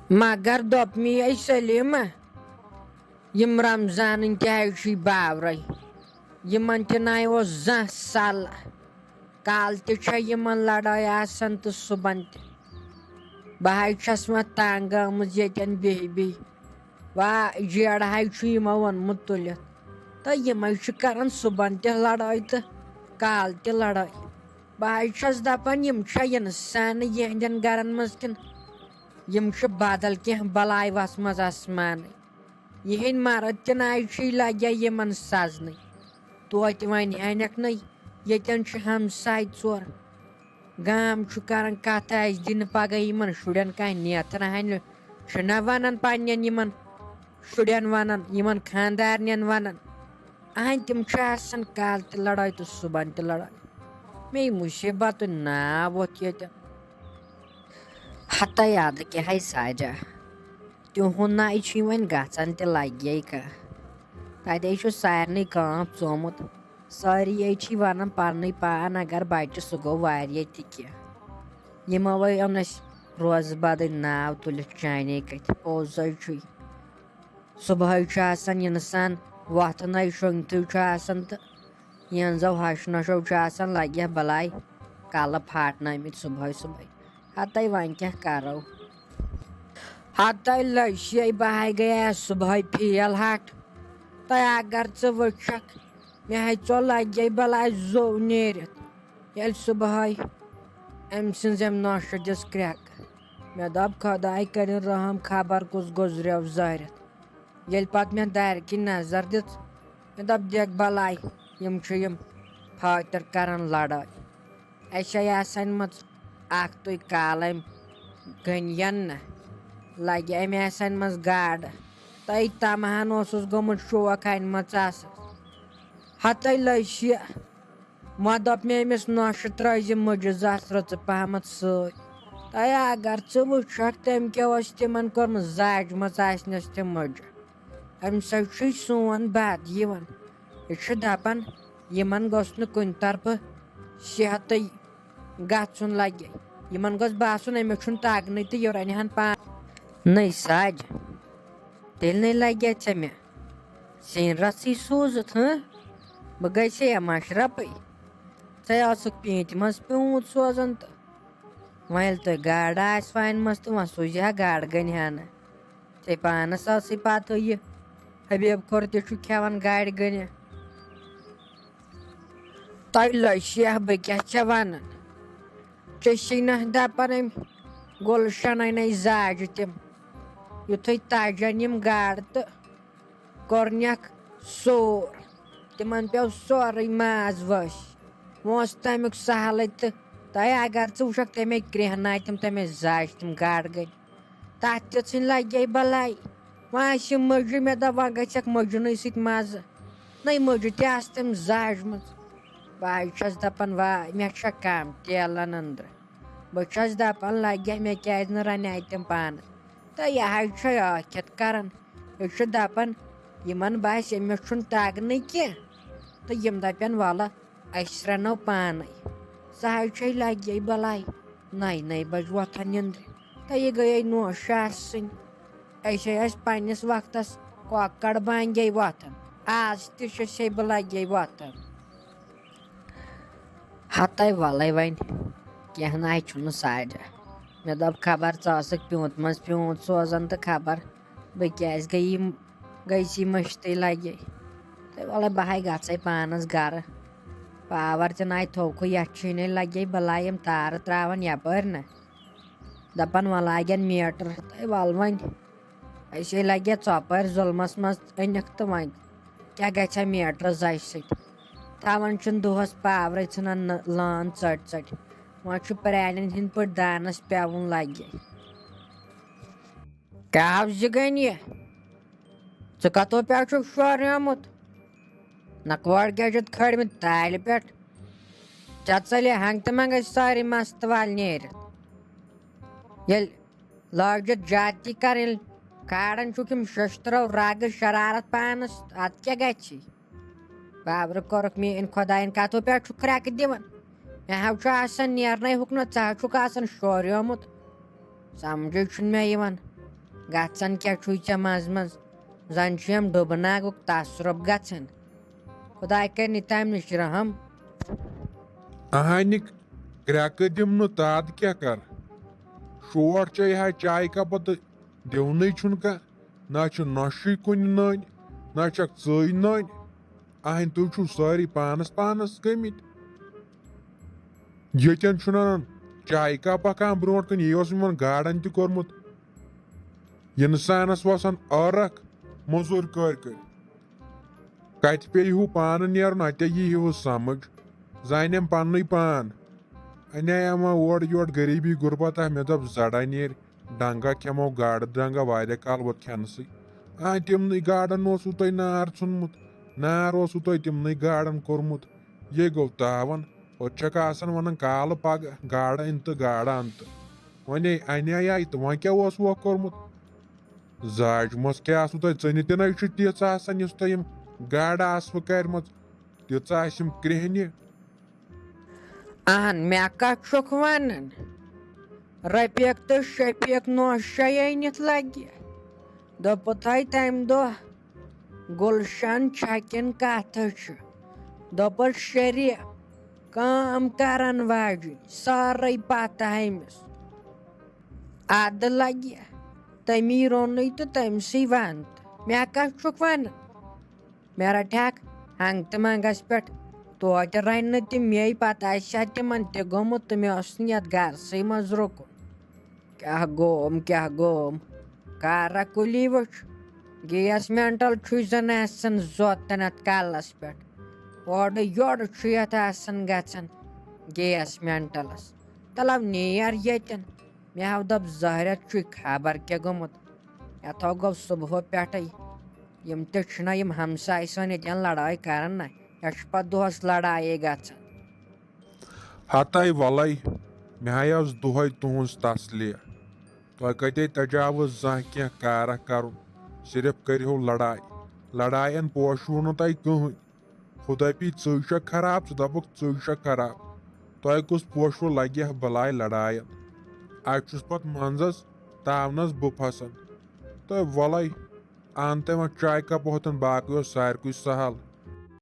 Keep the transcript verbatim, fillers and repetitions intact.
مگر دوٚپمی اے سلیمہ، یِم رمضانٕنۍ تہِ حظ چھِ باورے، یِمن تہِ نَے اوس زانٛہہ سَل۔ کالہٕ تہِ چھےٚ یِمن لڑٲے آسان تہٕ صُبحن تہِ۔ بہٕ حظ چھَس وۄنۍ تنگ آمٕژ ییٚتٮ۪ن بِہہِ بِہہِ۔ وا، جیڑٕ حظ چھُ یِمو اوٚنمُت تُلِتھ۔ تہٕ یِمے چھِ کران صُبحن تہِ لڑٲے تہٕ کالہٕ تہِ لڑٲے۔ بہٕ حظ چھَس دَپان، یِم چھا اِنسان یِہنٛدٮ۪ن گَرَن منٛز کِنہٕ یِم چھِ بدل کینٛہہ بلاے وَژھمٕژ آسمانٕے؟ یِہنٛدۍ مرد تہِ نہ حظ چھِ لَگیا یِمَن سَزنٕے۔ توتہِ وۄنۍ ہٮ۪نَکھ نَے، ییٚتٮ۪ن چھِ ہمساے ژور۔ گام چھُ کران کَتھ آسہِ دِنہٕ پَگاہ یِمَن شُرٮ۪ن کانٛہہ نیتھر ہَنہِ، چھِنہ وَنان پنٛنٮ۪ن یِمَن شُرٮ۪ن وَنان، یِمَن خانٛدارنٮ۪ن وَنان۔ اہن تِم چھِ آسان کالہٕ تہِ لڑٲے تہٕ صُبحن تہِ لڑٲے۔ مے مُصیٖبتُن ناو ووٚتھ ییٚتٮ۪ن۔ ہتا یادٕ کیٛاہ ہے ساجا، تِہُنٛد نَے چھُے وۄنۍ گژھان تہِ لگہِ کانٛہہ۔ تَتے چھُ سارنٕے کٲم ژومُت۔ سٲری یے چھِ وَنان پَرنُے پان، اگر بَچہِ سُہ گوٚو واریاہ تہِ کینٛہہ۔ یِمو وَے اوٚن اَسہِ روزٕ بدٕنۍ ناو تُلِتھ چانے کَتھِ، پوٚز ہے چھُے۔ صُبحٲے چھُ آسان اِنسان وۄتھنَے، شۄنٛگتھٕے چھُ آسان تہٕ یِہٕنٛزو ہَشہِ نۄشو چھُ آسان لَگہِ ہا بَلاے کَلہٕ پھاٹنٲومٕتۍ صُبحٲے صُبحٲے۔ ہَتَے وۄنۍ کیٛاہ کَرو؟ ہَتَے لٔج شے بہٕ ہَے گٔیَس صُبحٲے فیل ہَٹھ۔ تہٕ اگر ژٕ وٕچھَکھ، مےٚ ہَے ژوٚل لَگہِ بَلاے زوٚو نیٖرِتھ۔ ییٚلہِ صُبحٲے أمۍ سٕنٛز أمۍ نۄشہِ دِژ کرٛٮ۪کھ۔ مےٚ دوٚپ، خۄداے کٔرِن رحم، خبر کُس گُزریو زٲرِتھ۔ ییٚلہِ پتہٕ مےٚ دارِ کِنۍ نظر دِژ، مےٚ دوٚپ، "دیکھ بلاے، یِم چھِ یِم فٲطر کران لڑٲے۔ اَسہِ چھےٚ آسان مٕژ اکھ تُے کالہٕ أمۍ گٔنۍ ین نہ، لگہِ أمۍ آسان مٕژ گاڈٕ۔ تَے تمہن اوسُس گوٚمُت شوق انِمٕژ آسس۔ ہتَے لٔج یہِ۔" وۄنۍ دوٚپ مےٚ أمِس، "نۄشہِ ترٛٲوزِ مُجہِ زژھ رٕژٕ پہمتھ سۭتۍ۔ تہٕ اگر ژٕ وٕچھکھ، تٔمۍ کیٛاہ اوس تِمن کوٚرمُت، زاجمٕژ آسنس تہِ مُجہِ۔ اَمہِ سۭتۍ چھُے سون بد یِوان۔ یہِ چھُ دپان، یِمن گوٚژھ نہٕ کُنہِ طرفہٕ صحتٕے گژھُن لگہِ۔ یِمن گوٚژھ باسُن، أمِس چھُنہٕ تگنٕے تہٕ یہِ رنہِ ہن پان۔" نٔے ساجہِ، تیٚلہِ نَے لَگہِ ژےٚ مےٚ سِنۍ رَژھٕے سوٗزِتھ، ہٕنٛہ؟ بہٕ گٔیے ژےٚ مَشرَپٕے۔ ژےٚ ٲسٕکھ پیٖنتہِ منٛز پیوٗنت سوزان تہٕ وۄنۍ ییٚلہِ تۄہہِ گاڈٕ آسہِ وۄنۍ منٛز تہٕ وۄنۍ سوٗزِ ہا گاڈٕ گٔنۍ ہنا۔ ژےٚ پانَس ٲسٕے پَتہٕ یہِ حبیب کھوٚر تہِ چھُ کھٮ۪وان گاڈِ گٔنہِ۔ تۄہہِ لٔج شیخ، بہٕ کیٛاہ چھےٚ وَنان؟ ژےٚ چھِی نہ دَپان أمۍ گُلشَنَے نَے زاجہِ تِم۔ یُتھُے تَجَن یِم گاڈٕ تہٕ کوٚرنَکھ سور۔ تِمَن پیوٚو سورُے ماز وٲسۍ۔ وۄنۍ اوس تَمیُک سہلٕے تہٕ تۄہہِ اگر ژٕ وٕچھکھ تَمے کرٛیٚہنایہِ تِم، تَمے زاجہِ تِم گاڈٕ گٔنۍ۔ تَتھ تہِ ژھٕنۍ لَگے بَلاے۔ وۄنۍ آسہِ یہِ مٔجہِ، مےٚ دوٚپ، وۄنۍ گژھٮ۪کھ مٔجنٕے سۭتۍ مَزٕ۔ نَے مٔجہِ تہِ آسہٕ تٔمۍ زاجمٕژ۔ بہٕ حظ چھَس دَپان، واے، مےٚ چھےٚ کَم تیلَن أنٛدرٕ۔ بہٕ چھَس دَپان، لَگہِ ہا مےٚ کیٛازِ نہٕ رَنہِ تِم پانہٕ۔ تہٕ یہِ حظ چھےٚ ٲکھِتھ کَران۔ یہِ چھُ دَپان، یِمَن باسہِ، أمِس چھُنہٕ تَگنٕے کینٛہہ۔ تہٕ یِم دَپن، وَلہٕ، أسۍ رَنو پانَے۔ سُہ حظ چھے لَگہِ بَلاے۔ نَے نَے بَجہِ وۄتھان نِندرِ۔ تہٕ یہِ گٔیے نوش آسٕنۍ۔ أسۍ ہے ٲسۍ پنٛنِس وقتَس کۄکَر بانگے وۄتھان۔ آز تہِ چھِ سے بہٕ لَگے وۄتھان۔ ہَتَے وَلَے وۄنۍ، کینٛہہ نہ چھُنہٕ ساجا۔ مےٚ دوٚپ، خبر ژٕ ٲسٕکھ پیوٗنٛت منٛز پیوٗنٛت سوزان تہٕ خبر بہٕ کیٛازِ گٔیہِ، گٔیسی مٔشتٕے لَگے۔ تہٕ وَلَے بہٕ ہَے گژھَے پانَس گَرٕ۔ پاوَر تہِ نَے تھوٚوکھٕے، یَتھ چھُے نَے لَگے، بہٕ لایَم تارٕ ترٛاوَن یَپٲرۍ نہ۔ دَپان وۄنۍ لاگن میٖٹر۔ تہٕ وَلہٕ وۄنۍ، أسے لَگہِ ژۄپٲرۍ ظُلمَس منٛز أنِکھ تہٕ وۄنۍ کیٛاہ گژھِ ہا میٖٹرَس زَجہِ سۭتۍ؟ تھاوان چھُنہٕ دۄہَس پاورٕے، ژھٕنان نہٕ لٲن ژٔٹۍ ژٔٹۍ۔ وۄنۍ چھُ پرٛانٮ۪ن ہِنٛدۍ پٲٹھۍ دانَس پٮ۪وُن لَگہِ۔ کیٛاہ حافظہِ گٔنۍ یہِ؟ ژٕ کَتو پٮ۪ٹھ چھُکھ شوریومُت؟ نَکوَر کیٛاہ چھُتھ کھٲلمٕتۍ تالہِ پٮ۪ٹھ؟ ژےٚ ژَلے ہنٛگتہٕ منٛگَے سٲرٕے مَستہٕ وال نیٖرِتھ۔ ییٚلہِ لٲجِتھ زیادتی کَرٕنۍ، کھالان چھُکھ یِم شٔشتٕرو رَگہٕ شرارت پانَس، اَتھ کیٛاہ گژھی؟ بابرٕ کوٚرُکھ میٛٲنۍ خۄدایَن کَتھو پٮ۪ٹھ چھُ کرٛٮ۪کہٕ دِوان۔ مےٚ ہا چھُ آسان نیرنَے ہُکھ نہ، ژٕ ہا چھُکھ آسان شوریومُت۔ سَمجھے چھُنہٕ مےٚ یِوان۔ گژھان کیٛاہ چھُے ژےٚ منٛزٕ منٛزٕ؟ زَن چھُ یِم ڈُبہٕ ناگُک تصرُف گژھان۔ خۄداے کَرِ نہٕ تَمہِ نِش رحم۔ اہانِک کرٛٮ۪کہٕ دِم نہٕ تاد کیٛاہ کَر؟ شور چے ہا چایہِ کَپہٕ تہٕ دِونٕے چھُنہٕ کانٛہہ۔ نہ چھُ نۄشہِ کُنہِ نٔنۍ، نہ چھَکھ ژٕے نٔنۍ۔ اہنۍ تُہۍ چھِو سٲری پانَس پانَس گٔمٕتۍ۔ ییٚتٮ۪ن چھُنہٕ اَنان چایہِ کَپا کانٛہہ برونٛٹھ کَنہِ۔ یی اوس یِمَن گاڈَن تہِ کوٚرمُت۔ اِنسانَس وَسان ٲرَکھ مٔزوٗرۍ کٔرۍ کٔرۍ۔ کَتہِ پیٚیہِ ہُہ پانہٕ نیرُن، اَتے یی ہُہ سَمٕجھ۔ زانٮ۪م پَننُے پان۔ اَنے اَما اورٕ یورٕ غریٖبی غُربت آ، مےٚ دوٚپ زَڑا نیرِ۔ ڈنٛگا کھٮ۪مو گاڈٕ ڈنٛگا، واریاہ کال ووت کھٮ۪نسٕے۔ آ، تِمنٕے گاڈَن اوسوٕ تۄہہِ نار ژھُنمُت، نار اوسوٕ تۄہہِ تِمنٕے گاڈَن کوٚرمُت۔ یے گوٚو تاوَن۔ ہُتہِ چھَکھ آسان وَنان کالہٕ پَگہٕ گاڈٕ اَن تہٕ گاڈٕ اَن تہٕ۔ وۄنۍ اَنے آے تہٕ وۄنۍ کیٛاہ اوس وۄنۍ کوٚرمُت؟ زاج مَس کیٛاہ آسوٕ تۄہہِ ژٔنِتھ تہِ نَے چھُ تِژھ آسان، یُس تۄہہِ یِم گاڈٕ آسوٕ کَرِمَژ، تِژھ آسہِ یِم کرٛیٚہنہِ۔ اہن، مےٚ کتھ چھُکھ ونان؟ رفیق تہٕ شفیق نوشے أنِتھ لگہِ۔ دوٚپُتھے تمہِ دۄہ گُلشن چھا کِنہٕ کتھٕ چھِ؟ دوٚپُس شریف، کٲم کرن واجِنۍ، سٲرٕے پتہ أمِس۔ ادٕ لگہِ، تٔمی روٚنُے تہٕ تٔمۍ سٕے ون تہٕ۔ مےٚ کتھ چھُکھ ونان؟ مےٚ رٹہَکھ ہنٛگتہٕ منٛگس پٮ۪ٹھ توتہِ رنہِ نہٕ تِم مے، پتہٕ آسہِ ہا تِمن تہِ گوٚمُت تہٕ مےٚ اوس نہٕ یتھ گرسٕے منٛز رُکُن۔ کیٛاہ گوم، کیٛاہ گوم؟ کارا کُلی وٕچھ، گیس مینٹل چھُے زن آسان زوتن اتھ کلس پٮ۪ٹھ۔ اورٕ یورٕ چھُ یتھ آسان گژھان گیس مینٹلس۔ تلو نیر ییٚتٮ۪ن۔ مےٚ ہاو دوٚپ زہرت چھُے خبر کیٛاہ گوٚمُت۔ یتھو گوٚو صبحو پٮ۪ٹھے۔ یِم تہِ چھِنہ یِم ہمساے سٲنۍ ییٚتٮ۪ن لڑٲے کران نہ، یہِ چھِ پتہٕ دۄہس لڑایے گژھان۔ ہتے ولے، مےٚ ہاے ٲس دۄہے تُہنٛز تسلی۔ تۄہہِ کتے تجاوز زانٛہہ کینٛہہ کارا کرُن، صرف کٔرِہو لڑاے۔ لڑاین پوشوٕ نہٕ تۄہہِ کٕہٕنۍ۔ خدا پی ژٕے چھکھ خراب، ژٕ دپکھ ژٕے چھکھ خراب۔ تۄہہِ کُس پوشوٕ لگہِ ہا بلاے لڑاین؟ اتہِ چھُس پتہٕ منٛزس تاونس بہٕ پھسان۔ تہٕ ولے، اہن تۄہہِ وۄنۍ چاے کپ ہوتن، باقٕے اوس ساروٕے سہل۔